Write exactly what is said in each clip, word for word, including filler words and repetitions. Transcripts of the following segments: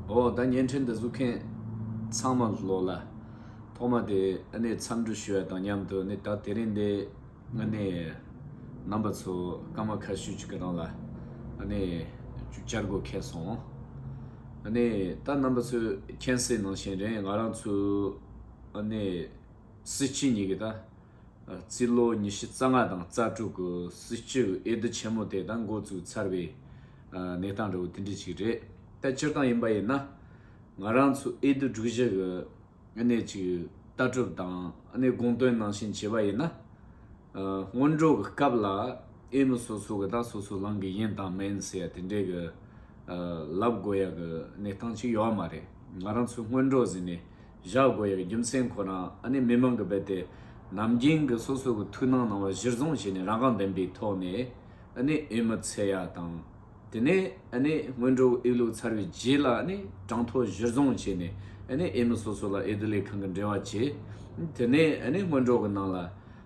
འོ་ད་བརྙན་འཕྲིན་འདི་གཟིགས་མཁན་ཚང་མ་ལོ་ལ་ཐོག་མ་དེ་ཨ་ནི་འཚམས་འདྲི་ཞུ་ཡ་དང་མཉམ་དུ་ཨ་ནི་ད་དེ་རིང་འདི་ཨ་ནི་རྣམ་པ་ཚོ་སྐར་མ་ཁ་ཤས་ཅིག་གི་རིང་ལ་ཨ་ནི་བཅར་དགོས་ཁེལ་སོང་། ཨ་ནི་ད་རྣམ་པ་ཚོས་མཁྱེན་གསལ་ནང་བཞིན་རེད། ང་རང་ཚོ་ཨ་ནི་སྲིད་སྤྱི་གཉིས་ཀྱི་ད་རྩིས་ལོ་ཉི་ཤུ་རྩ་ལྔ་དང་རྩ་དྲུག་གི་སྲིད་སྤྱི་འོས་བསྡུ་ཆེན་མོ་དེ་ད་འགོ་བཙུགས་ཚར་བའི་གནས་སྟངས་འདྲ་བོ་དེ་འདྲ་ཅིག་རེད། ད་སྤྱིར་བཏང་ཡིན་པ་ཡིན་ན་ང་རང་ཚོ་འོས་བསྡུ་སྒྲིག་གཞི་གི་ཨ་ནི་ཅིག་ལྟ་གྲུབ་དང་ཨ་ནི་དགོངས་དོན་ནང་བཞིན་བྱས་པ་ཡིན་ན། ཨ་སྔོན་འགྲོ་གི་སྐབས་ལ་འོས་མི་སོ་སོ་གི་ད་སོ་སོ་ལངས་གི་ཡིན་དང་མིན་ཟེར་ཡ་དེ་འདྲའི་གི་ཨ་ལབ་དགོས་ཡ་གི་གནས་སྟངས་ཅིག་ཡོད་མ་རེད། ང་རང་ཚོས་སྔོན་འགྲོ་ཟིན་ནས་བཞག་དགོས་ཡ་གི་རྒྱུ་མཚན་ཁོ་རང་ཨ་ནི་མི་མང་གི་རྦད་དེ་ནམ་རྒྱུན་གི་སོ་སོ་གི་ཐུགས་སྣང་གནང་བ་གཞིར་བཟུང་བྱས་ནས་རང་དབང་ལྡན་པའི་ཐོག་ནས་ཨ་ནི་འོས་མི་འཚོལ་ཡ་དང་། དེ་ནས་ཨ་ནི་སྔོན་འགྲོ་འོས་བླུགས་ཚར་བའི་རྗེས་ལ་ཨ་ནི་གྲངས་ཐོ་གཞིར་བཟུང་བྱས་ནས་ཨ་ནི་འོས་མི་སོ་སོ་ལ་འོས་བསྡུ་ལས་ཁང་གི་འབྲེལ་བ་བྱས། དེ་ནས་ཨ་ནི་སྔོན་འགྲོ་གི་ནང་ལ་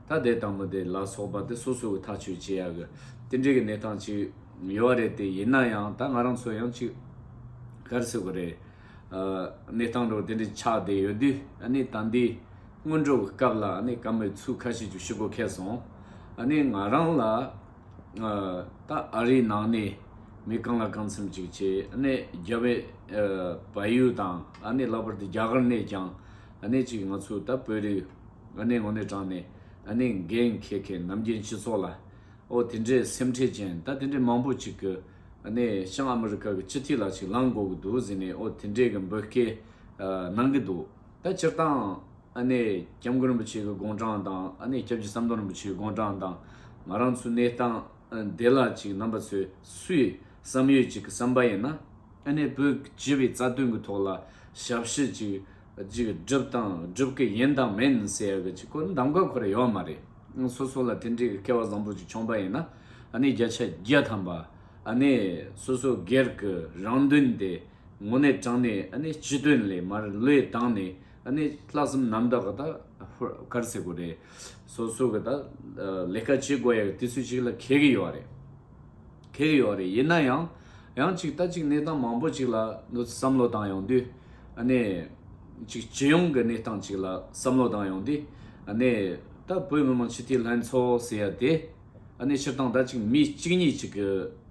ད་དེ་དང་མི་དེ་ལ་སོགས་པ་དེ་སོ་སོ་གི་ཐག་གཅོད་བྱེད་ཡ་གི་དེ་འདྲའི་གི་གནས་སྟངས་ཅིག་ཡོད་རེད། དེ་ཡིན་ན་ཡང་ད་ང་རང་ཚོ་ཡང་ཅིག་ག་རེ་ཟེར་དགོས་རེད། ཨ་གནས་སྟངས་འདྲ་བོ་དེ་འདྲ་ཆགས་བསྡད་ཡོད་དུས་ཨ་ནི་ད་འདི་སྔོན་འགྲོ་གི་སྐབས་ལ་ཨ་ནི་བཀའ་མོལ་ཚིག་ཁ་ཤས་ཅིག་ཞུ་དགོས་ཁེལ་སོང་། ཨ་ནི་ང་རང་ལ་ཨ་ད་ཨ་རིའི་ནང་ནས་མི་གང་ལ་གང་འཚམ་ཅིག་བྱས། ཨ་ནི་རྒྱ་བོད་ཨ་བལ་ཡུལ་དང་ཨ་ནི་ལྷག་པར་དུ་རྒྱ་གར་ནས་ཀྱང་ཨ་ནི་ཅིག་ང་ཚོ་ད་བོད་རིགས་ཨ་ནི་དངོས་གནས་དྲང་ནས་ཨ་ནི་འགན་འཁྱེར་མཁན་ནམ་རྒྱུན་སྤྱི་ཚོགས་ལ་ཨོ་དེ་འདྲའི་སེམས་ཁྲལ་ཅན་ད་དེ་འདྲའི་མང་པོ་ཅིག་གི་ཨ་ནི་བྱང་ཨ་མི་རི་ཀ་གི་སྤྱི་འཐུས་ལ་ཅིག་ལངས་དགོས་ཀྱི་འདུག་ཟེར་ནས་ཨོ་དེ་འདྲའི་གི་འབོད་སྐུལ་ཨ་གནང་གི་འདུག་ད་སྤྱིར་བཏང་ཨ་ནི་སྐྱབས་མགོན་རིན་པོ་ཆེ་གི་དགུང་གྲངས་དང་ཨ་ནི་སྐྱབས་རྗེ་ཟམ་གདོང་རིན་པོ་ཆེ་གི་དགུང་གྲངས་དང་ང་རང་ཚོའི་གནས་སྟངས་འདི་ལ་ཅིག་རྣམ་པ་ཚོས་སུས་བསམ་ཡོད་ཅིག་གི་བསམ་པ་ཡིན་ན་ཨ་ནི་བོད་སྤྱི་པའི་རྩ་དོན་གི་ཐོག་ལ་ཞབས་ཕྱི་ཅིག་ཅིག་སྒྲུབ་དང་སྒྲུབ་གི་ཡིན་དང་མིན་ཟེར་ཡ་གི་ཅིག་ཁོ་གདམ་ག་ཁོ་ར་ཡོད་མ་རེད། སོ་སོ་ལ་དེ་འདྲའི་གི་སྐལ་བ་བཟང་པོ་ཅིག་བྱུང་པ་ཡིན་ན་ཨ་ནི་བརྒྱ་ཆ་བརྒྱ་ཐམ་པ་ཨ་ནི་སོ་སོ་སྒེར་གི་རང་དོན་དེ་དངོས་གནས་དྲང་ནས་ཨ་ནི་སྤྱི་དོན་ལས་མར་བློས་བཏང་ནས་ཨ་ནི་ལྷག་བསམ་རྣམ་དག་གི་ད་ག་རེ་ཟེར་དགོས་རེད། སོ་སོ་གི་ད་ལས་ཀ་བྱེད་དགོས་ཡ་གི་དུས་ཚོད་ཅིག་ལ་འཁེལ་གི་ཡོད་རེད། འཁེལ་གི་ཡོད་རེད། ཡིན་ན་ཡང་ཡང་ཅིག་ད་ཅིག་གནས་སྟངས་མང་པོ་ཅིག་ལ་འདུག་བསམ་བློ་བཏང་ཡོང་དུས་ཨ་ནི་ཅིག་སྤྱི་ཡོངས་ཀྱི་གནས་སྟངས་ཅིག་ལ་བསམ་བློ་བཏང་ཡོང་དུས་ཨ་ནི་ད་བོད་མི་མང་སྤྱི་འཐུས་ལྷན་ཚོགས་ཟེར་ཡ་དེ་ཨ་ནི་སྤྱིར་བཏང་ད་ཅིག་མི་གཅིག་གཉིས་ཅིག་གི་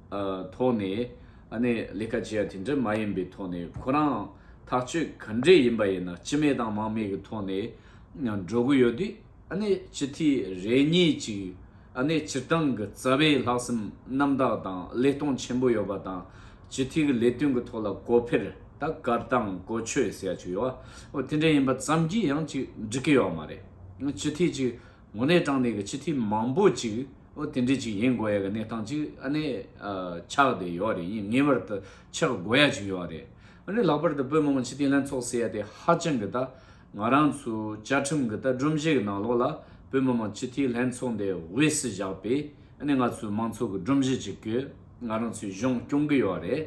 ཨ་ཐོག་ནས་ཨ་ནི་ལས་ཀ་བྱེད་ཡ་དེ་འདྲ་མ་ཡིན་པའི་ཐོག་ནས་ཁོ་རང་ཐག་གཅོད་ག་འདྲས་ཡིན་པ་ཡིན་ན་སྤྱི་མེད་དང་དམངས་མེད་ཀྱི་ཐོག་ནས་འགྲོ་གི་ཡོད་དུས། ཨ་ནི་སྤྱི་འཐུས་རེ་གཉིས་ཅིག་ཨ་ནི་སྤྱིར་བཏང་གི་རྩ་བའི་ལྷག་བསམ་རྣམ་དག་དང་བློས་གཏོང་ཆེན་པོ་ཡོད་པ་དང་སྤྱི་འཐུས་ཀྱི་ལས་དོན་གྱི་ཐོག་ལ་གོ་འཕེར་ད་བཀའ་བཏང་གོ་ཆོད་ཟེར་ཡ་ཅིག་ཡོད་པ། འོ་དེ་འདྲ་ཡིན་པ་ཙམ་གྱིས་ཡང་ཅིག་འགྲིག་གི་ཡོད་མ་རེད། སྤྱི་འཐུས་ཅིག་དངོས་གནས་དྲང་གནས་ཀྱི་སྤྱི་འཐུས་མང་པོ་ཅིག་འོ་དེ་འདྲ་ཅིག་ཡིན་དགོས་ཡ་གི་གནས་སྟངས་ཅིག་ཨ་ནི་ཨ་ཆགས་བསྡད་ཡོད་རེད། ཡིན་ངེས་པར་དུ་ཆགས་དགོས་ཡ་ཅིག་ཡོད་རེད། ཨ་ནི་ལྷག་པར་དུ་བོད་མི་མང་སྤྱི་འཐུས་ལྷན་ཚོགས་ཟེར་ཡ་དེ་ཧ་ཅང་གི་ད་ང་རང་ཚོའི་བཅའ་ཁྲིམས་ཀྱི་ད་སྒྲོམ་གཞི་གི་ནང་ལོགས་ལ་བོད་མི་མང་སྤྱི་འཐུས་ལྷན་ཚོགས་འདི་དབུས་སུ་བཞག་པའི་ཨ་ནི་ང་ཚོའི་མང་ཚོགས་ཀྱི་སྒྲོམ་གཞི་ཅིག་གིས་ང་རང་ཚོའི་གཞུང་སྐྱོང་གི་ཡོད་རེད།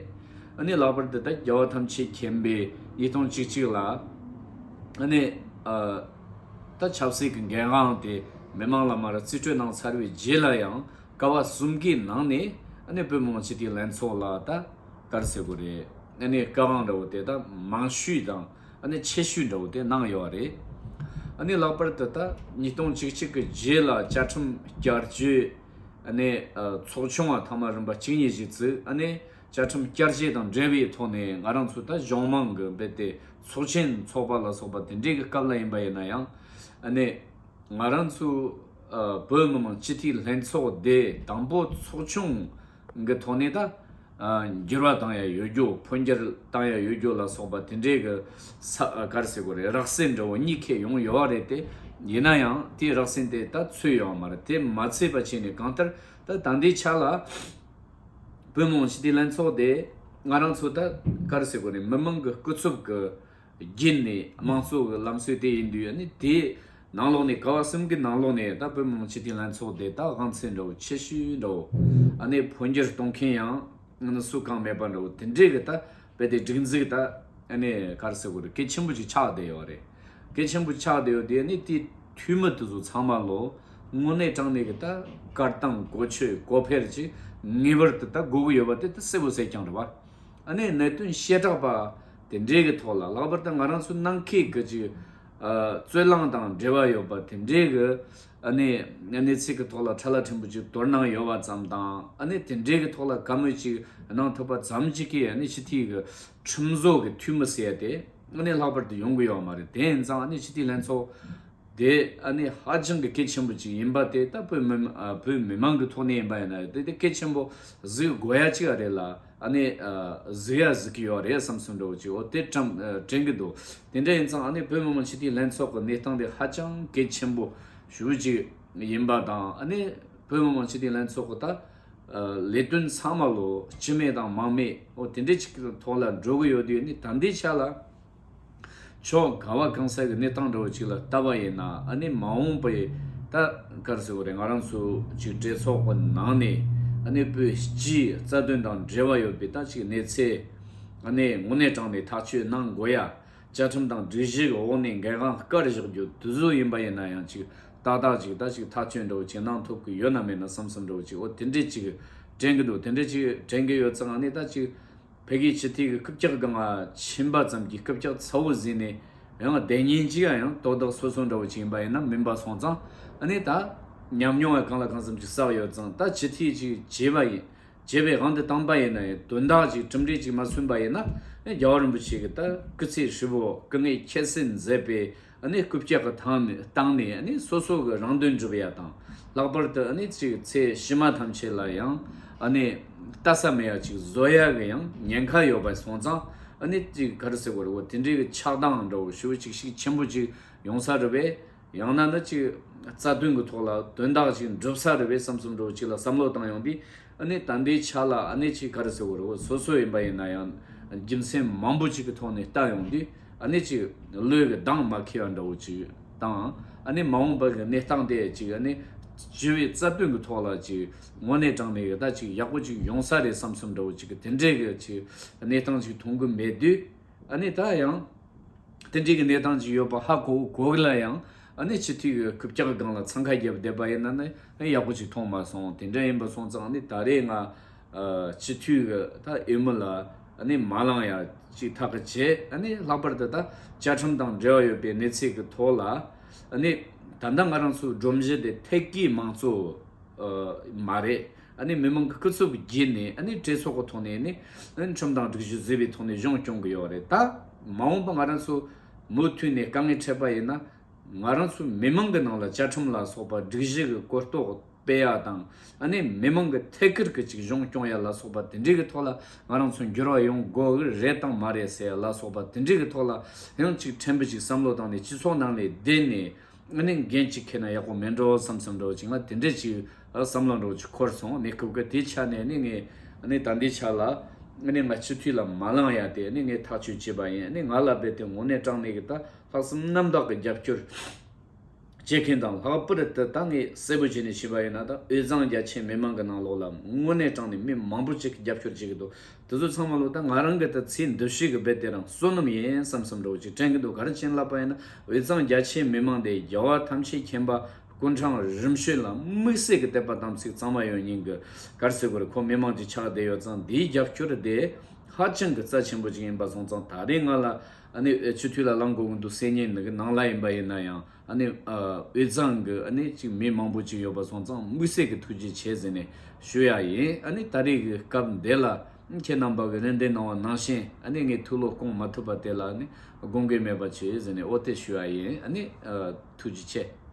ཨ་ནི་ལྷག་པར་དུ་ད་རྒྱལ་བ་ཐམས་ཅད་མཁྱེན་པའི་ཉིས་སྟོང་བཅུ་གཅིག་ལ་ཨ་ནི་ཨ་ད་ཆབ་སྲིད་ཀྱི་འགན་དབང་དེ་མི་མང་ལ་མར་རྩིས་སྤྲོད་གནང་ཚར་བའི་རྗེས་ལ་ཡང་། ཀ་བ་གསུམ་གའི་ནང་ནས་ཨ་ནི་བོད་མི་མང་སྤྱི་འཐུས་ལྷན་ཚོགས་ལ་ད་ག་རེ་ཟེར་དགོས་རེད། ཨ་ནི་བཀའ་དབང་འདྲ་བོ་དེ་ད་མང་ཤོས་དང་ཨ་ནི་ཆེ་ཤོས་འདྲ་བོ་དེ་གནང་ཡོད་རེད། ཨ་ནི་ལྷག་པར་དུ་ད་ཉིས་སྟོང་བཅུ་གཅིག་གི་རྗེས་ལ་བཅའ་ཁྲིམས་བསྐྱར་བཅོས་ཨ་ནི་ཚོགས་ཆུང་བ་ཐེངས་མ་རིམ་པ་བཅུ་གཉིས་ཤིག་བཙུགས། ཨ་ནི་བཅའ་ཁྲིམས་བསྐྱར་བཅོས་དང་འབྲེལ་བའི་ཐོག་ནས་ང་རང་ཚོ་ད་གཞུང་མང་གི་རྦད་དེ་ཚོགས་ཆེན་ཚོགས་པ་ལ་སོགས་པ་དེ་འདྲའི་གི་སྐབས་ལ་ཡིན་པ་ཡིན་ན་ཡང་ཨ་ནི། ང་རང་ཚོ་ཨ་བོད་མི་མང་སྤྱི་འཐུས་ལྷན་ཚོགས་དེ་དང་པོ་ཚོགས་ཆུང་གི་ཐོག་ནས་ད་ཨ་འགྱུར་བ་བཏང་ཡ་ཡོད་རྒྱུ། འཕོ་འགྱུར་བཏང་ཡ་ཡོད་རྒྱུ་ལ་སོགས་པ་དེ་འདྲའི་གི་ས་ཨ་ག་རེ་ཟེར་དགོས་རེད། རགས་ཟིན་འདྲ་བོ་གཉིས་ཁེལ་ཡོང་ཡོད་རེད་དེ། ཡིན་ན་ཡང་དེའི་རགས་ཟིན་དེ་ད་ཚུད་ཡོད་མ་རེད། དེ་མ་ཚུད་པ་བྱས་ནས་གང་ལྟར་ད་ད་ལྟའི་ཆ་ལ་བོད་མི་མང་སྤྱི་འཐུས་ལྷན་ཚོགས་དེ་ང་རང་ཚོ་ད་ག་རེ་ཟེར་དགོས་རེད། མི་མང་གི་སྐུ་ཚབ་གི་བརྒྱུད་ནས་དམངས་གཙོ་གི་ལམ་སྲོལ་དེ་ཡིན་དུས་ཨ་ནི་དེའི་ནང་ལོགས་ནས་ཀ་བ་གསུམ་གི་ནང་ལོགས་ནས་ད་བོད་མི་མང་སྤྱི་འཐུས་ལྷན་ཚོགས་དེ་ད་དབང་ཚད་འདྲ་བོ་ཆེ་ཤོས་འདྲ་བོ་ཨ་ནི་འཕོ་འགྱུར་གཏོང་མཁན་ཡང་ཨ་ནི་སུ་གང་མེད་པ་འདྲ་བོ་དེ་འདྲའི་གི་ད་རྦད་དེ་སྒྲིག་འཛུགས་ད་ཨ་ནི་ག་རེ་ཟེར་དགོས་རེད། གལ་ཆེན་པོ་ཅིག་ཆགས་བསྡད་ཡོད་རེད། གལ་ཆེན་པོ་ཆགས་བསྡད་ཡོད་དེ་ཨ་ནི་དེ་འཐུས་མི་དེ་ཚོ་ཚང་མ་ལོ་དངོས་གནས་དྲང་གནས་གི་ད་བཀའ་བཏང་གོ་ཆོད་གོ་འཕེར་ཅིག་ངེས་པར་དུ་ད་དགོས་ཀྱི་ཡོད་པ་དེ་ད་གསལ་པོ་གསལ་རྐྱང་རེད་བ། ཨ་ནི་གནད་དོན་བཤད་གྲགས་པ་ དེ་འདྲའི་གི་ཐོག་ལ་ལྷག་པར་དུ་ང་རང་ཚོ་ནང་ཁུལ་གི་ཅིག་ཨ་རྩོད་གླེང་དང་འབྲེལ་བ་ཡོད་པ་དེ་འདྲའི་གི་ཨ་ནི་གནས་ཚུལ་གི་ཐོག་ལ་ཁྲ་ལ་ཕྲན་བུ་ཅིག་དོ་སྣང་ཡོད་པ་ཙམ་དང་ཨ་ནི་དེ་འདྲའི་གི་ཐོག་ལ་བཀའ་མོལ་ཅིག་གནང་ཐུབ་པ་ཙམ་ཅིག་གིས་ཨ་ནི་སྤྱི་འཐུས་གི་ཁྲིམས་བཟོ་གི་འཐུས་མི་ཟེར་ཡ་དེ་ཨ་ནི་ལྷག་པར་དུ་ཡོང་གི་ཡོད་མ་རེད། དེ་ཡིན་ཙང་ཨ་ནི་སྤྱི་འཐུས་ལྷན་ཚོགས་དེ་ཨ་ནི་ཧ་ཅང་གི་གལ་ཆེན་པོ་ཅིག་ཡིན་པ་དེ་ད་བོད་མི་ཨ་བོད་མི་མང་གི་ཐོག་ནས་ཡིན་པ་ཡིན་ན་དེ་དེ་གལ་ཆེན་པོ་གཟིགས་དགོས་ཡ་ཅིག་རེད་ལ། ཨ་ནི་ཨ་གཟིགས་ཡ་གཟིགས་ཀྱི་ཡོད་རེད་བསམ་བསམ་འདྲ་བོ་ཅིག་འོ་དེ་དྲན་ཨ་དྲན་གྱི་འདུག་དེ་འདྲ་ཡིན་ཙང་ཨ་ནི་བོད་མི་མང་སྤྱི་འཐུས་ལྷན་ཚོགས་ཀྱི་གནས་སྟངས་དེ་ཧ་ཅང་གལ་ཆེན་པོ་ཞེ་པོ་ཅིག་ཡིན་པ་དང་། ཨ་ནི་བོད་མི་མང་སྤྱི་འཐུས་ལྷན་ཚོགས་ཀྱི་ད་ཨ་ལས་དོན་ཚང་མ་ལོ་སྤྱི་མེད་དང་དམངས་མེད་འོ་དེ་འདྲ་ཅིག་གི་ཐོག་ལ་འགྲོ་གི་ཡོད་དུས་ནི་ད་ལྟའི་ཆ་ལ། ཕྱོགས་ག་བ་གང་ས་གི་གནས་སྟངས་འདྲ་བོ་ཅིག་ལ་བལྟ་བ་ཡིན་ན། ཨ་ནི་མ་འོངས་པའི་ད་ག་རེ་ཟེར་དགོས་རེད། ང་རང་ཚོ་ཅིག་གྲོས་ཚོགས་ཀྱི་ནང་ནས་ཨ་ནི་བོད་སྤྱིའི་རྩ་དོན་དང་འབྲེལ་བ་ཡོད་པའི་ད་ཅིག་གནས་ཚད་ཨ་ནི་དངོས་གནས་དྲང་ནས་ཐག་གཅོད་གནང་དགོས་ཡ། བཅའ་ཁྲིམས་དང་སྒྲིག་གཞི་གི་འོག་ནས་འགན་དབང་བཀར་བཞག་རྒྱུ་དེ་ཚོ་ཡིན་པ་ཡིན་ན་ཡང་ཅིག་ཏག་ཏག་ཅིག་ད་ཅིག་ཐག་གཅོད་འདྲ་བོ་ཅིག་གནང་ཐུབ་ཀྱི་ཡོད་ན་མེད་ན་བསམ་བསམ་འདྲ་བོ་ཅིག་འོ་དེ་འདྲས་ཅིག་དྲན་གྱི་འདུག་དེ་འདྲས་ཅིག་དྲན་གྱི་ཡོད་ཙང་ཨ་ནི་ད་ཅིག་ཕ་གིའི་སྤྱི་འཐུས་ཀྱི་རྐུབ་བཀྱག་སྒང་ལ་ཕྱིན་པ་ཙམ་གྱིས་རྐུབ་བཀྱག་ཚ་བོ་ཟིན་ནས་ཡང་བསྡད་ཉན་གཅིག་ཡང་དོ་བདག་སོ་སོ་འདྲ་བོ་ཅིག་ཡིན་པ་ཡིན་ན་མིན་པ་སོང་ཙང་ཨ་ནི་ད་ཉམས་མྱོང་ཡང་གང་ལ་གང་འཚམ་ཅིག་བསགས་ཡོད་ཙང་ད་སྤྱི་འཐུས་ཅིག་བྱས་པ་ཡིན་བྱས་པའི་དབང་དུ་བཏང་པ་ཡིན་ན་ཡང་དོན་དག་ཅིག་གྲུབ་འབྲས་ཅིག་མ་སོན་པ་ཡིན་ན་ཨ་ནི་རྒྱལ་བ་རིན་པོ་ཆེ་གི་ད་སྐུ་ཚེ་ཧྲིལ་པོ་སྐུ་ངལ་ཁྱད་བསད་མཛད་པའི་ཨ་ནི་རྐུབ་བཀྱག་གི་ཐང་ནས་བཏང་ནས་ཨ་ནི་སོ་སོ་གི་རང་དོན་སྒྲུབ་ཡ་དང་། ལྷག་པར་དུ་ཨ་ནི་ཅིག་ཚེ་ཕྱི་མ་ཐམས་ཅད་ལ་ཡང་ཨ་ནི་ལྟ་ས་མེད་ཡ་ཅིག་བཟོ་ཡ་གི་ཡང་ཉེན་ཁ་ཡོད་པ་སོང་ཙང་ཨ་ནི་ཅིག་ག་རེ་ཟེར་དགོས་རེད། འོ་དེ་འདྲའི་གི་ཆགས་སྡང་འདྲ་བོ་ཞེ་པོ་ཅིག་ཤུགས་ཆེན་པོ་ཅིག་ཡོང་ས་རེད་པས། ཡང་ན་ནི་ཅིག་རྩ་དོན་གི་ཐོག་ལ་དོན་དག་ཅིག་འགྲུབ་ས་རེད་པས་བསམ་བསམ་འདྲ་བོ་ཅིག་ལ་བསམ་བློ་བཏང་ཡོང་དུས་ཨ་ནི་ད་ལྟའི་ཆ་ལ་ཨ་ནི་ཅིག་ག་རེ་ཟེར་དགོས་རེད། འོ་སོ་སོ་ཡིན་པ་ཡིན་ན་ཡང་རྒྱུ་མཚན་མང་པོ་ཅིག་གི་ཐོག་ནས་བལྟ་ཡོང་དུས། ཨ་ནི་ཅིག་བློས་གི་གདངས་མ་འཁེལ་བ་འདྲ་བོ་ཅིག་དང་། ཨ་ནི་མ་འོངས་པ་གི་གནས་སྟངས་དེ་ཅིག་ཨ་ནི་སྤྱི་པའི་རྩ་དོན་གི་ཐོག་ལ་ཅིག་དངོས་གནས་དྲང་གནས་གི་ད་ཅིག་ཡག་པོ་ཅིག་ཡོང་ས་རེད་བསམ་བསམ་འདྲ་བོ་ཅིག་གི་དེ་འདྲའི་གི་ཅིག་གནས་སྟངས་ཅིག་མཐོང་གི་མེད་དུས། ཨ་ནི་ད་ཡང་དེ་འདྲའི་གི་གནས་སྟངས་ཅིག་ཡོད་པ་ཧ་གོ་གོ་གི་ལ་ཡང་ཨ་ནི་སྤྱི་འཐུས་གི་རྐུབ་བཀྱག་སྒང་ལ་འཚང་ཁ་བརྒྱབ་བསྡད་པ་ཡིན་ན་ནི་ཡག་པོ་ཅིག་མཐོང་མ་སོང་། དེ་འདྲ་ཡིན་པ་སོང་ཙང་ཨ་ནི་ད་རེས་ང་ཨ་སྤྱི་འཐུས་ཀྱི་ད་འོས་མི་ལ་ཨ་ནི་མ་ལངས་ཡ་ཅིག་ཐག་གི་བཅད། ཨ་ནི་ལྷག་པར་དུ་ད་བཅའ་ཁྲིམས་དང་འབྲེལ་བ་ཡོད་པའི་གནས་ཚུལ་གྱི་ཐོག་ལ་ཨ་ནི་ད་ལྟ་ང་རང་ཚོའི་སྒྲོམ་གཞི་དེ་ཐད་ཀའི་མང་གཙོ་ཨ་མ་རེད། ཨ་ནི་མི་མང་གི་སྐུ་ཚབ་བརྒྱུད་ནས་ཨ་ནི་གྲོས་ཚོགས་ཀྱི་ཐོག་ནས་ནི་ཨ་ནི་ཁྲིམས་དང་སྒྲིག་གཞི་བཟོས་པའི་ཐོག་ནས་གཞུང་སྐྱོང་གི་ཡོད་རེད། ད་མ་འོངས་པ་ང་རང་ཚོ་མུ་མཐུད་ནས་དཀའ་ངལ་འཕྲད་པ་ཡིན་ན། ང་རང་ཚོ་མི་མང་གི་ནང་ལ་བཅའ་ཁྲིམས་ལ་སོགས་པ་སྒྲིག་གཞི་གི་གོ་རྟོགས་སྤེལ་ཡ་དང་། ཨ་ནི་མི་མང་གི་ཐད་ཀར་གྱི་ཅིག་གཞུང་སྐྱོང་ཡ་ལ་སོགས་པ་དེ་འདྲའི་གི་ཐོག་ལ་ང་རང་ཚོ་འགྱུར་བ་ཡོང་དགོས་གི་རེད་དང་མ་རེད་ཟེར་ཡ་ལ་སོགས་པ་དེ་འདྲའི་གི་ཐོག་ལ་ཡང་ཅིག་ཕྲན་བུ་ཅིག་བསམ་བློ་བཏང་ནས་སྤྱི་ཚོགས་ནང་ནས་བསྡད་ནས་ཨ་ནི་འགན་ཅིག་འཁྱེར་ན་ཡག་པོ་མེད་འགྲོ་བསམ་བསམ་འདྲ་བོ་ཅིག་ང་དེ་འདྲ་ཅིག་བསམ་བློ་འདྲ་བོ་ཅིག་འཁོར་སོང་། གནས་སྐབས་གི་དེའི་ཆ་ནས་ཨ་ནི་ངས་ཨ་ནི་ད་ལྟའི་ཆ་ལ་ཨ་ནི་ང་སྤྱི་འཐུས་ལ་མ་ལངས་ཡ་དེ་ཨ་ནི་ངས་ཐག་གཅོད་བྱས་པ་ཡིན། ཨ་ནི་ང་ལ་རྦད་དེ་དངོས་གནས་དྲང་གནས་གི་ད། ལྷག་བསམ་རྣམ་དག་གི་རྒྱབ་སྐྱོར་བྱེད་མཁན་དང་། ལྷག་པར་དུ་ད་ངས་གསལ་པོ་བྱས་ནས་བཤད་པ་ཡིན་ན། ད་དབུས་གཙང་རྒྱ་ཆེའི་མི་མང་གི་ནང་ལོགས་ལ་དངོས་གནས་དྲང་གནས་མི་མང་པོ་ཅིག་གིས་རྒྱབ་སྐྱོར་བྱེད་ཀྱི་འདུག་དེ་ཚོ་ཚང་མ་ལོ་ད་ང་རང་གི་ད་ཚེ་འདི་ཕྱི་གི་རྦད་དེ་རང་བསོད་ནམས་ཡིན་བསམ་བསམ་འདྲ་བོ་ཅིག་དྲན་གྱི་འདུག་ག་རེ་བྱས་ལབ་པ་ཡིན་ན། དབུས་གཙང་རྒྱ་ཆེའི་མི་མང་དེ་རྒྱལ་བ་ཐམས་ཅད་མཁྱེན་པ་སྐུ་ཕྲེང་རིམ་བྱོན་ལ་དམིགས་བསལ་གྱི་དད་པ་དམ་ཚིག་གཙང་མ་ཡོད་མཁན་གྱི་ག་རེ་ཟེར་དགོས་རེད། ཁོ་མི་མང་ཅིག་ཆགས་བསྡད་ཡོད་ཙང་། འདིའི་རྒྱབ་སྐྱོར་དེ་ཧ་ཅང་གི་རྩ་ཆེན་པོ་ཅིག་ཡིན་པ་སོང་ཙང་། ད་རེས་ང་ལ་ཨ་ནི་སྤྱི་འཐུས་ལ་ལངས་དགོས་ཀྱི་འདུག་ཟེར་མཁན་ནི་གི་ནང་ལ་ཡིན་པ་ཡིན་ན་ཡང་། ཨ་ནི་ཨ་དབུས་གཙང་གི་ཨ་ནི་ཅིག་མི་མང་པོ་ཅིག་ཡོད་པ་སོང་ཙང་དམིགས་བསལ་གྱི་ཐུགས་རྗེ་ཆེ་ཟེར་ནས་ཞུ་ཡ་ཡིན། ཨ་ནི་ད་རེས་ཀྱི་སྐབས་འདི་ལ་ཁྱེད་རྣམ་པ་གིས་རེ་འདུན་གནང་བ་ནང་བཞིན་ཨ་ནི་ངས་ཐུགས་བློ་སྐོང་མ་ཐུབ་པ་དེ་ལ་ཨ་ནི་དགོངས་འགལ་མེད་པ་བྱེད་ཟེར་ནས་འོ་དེ་ཞུ་ཡ་ཡིན། ཨ་ནི་ཨ་ཐུགས་རྗེ་ཆེ།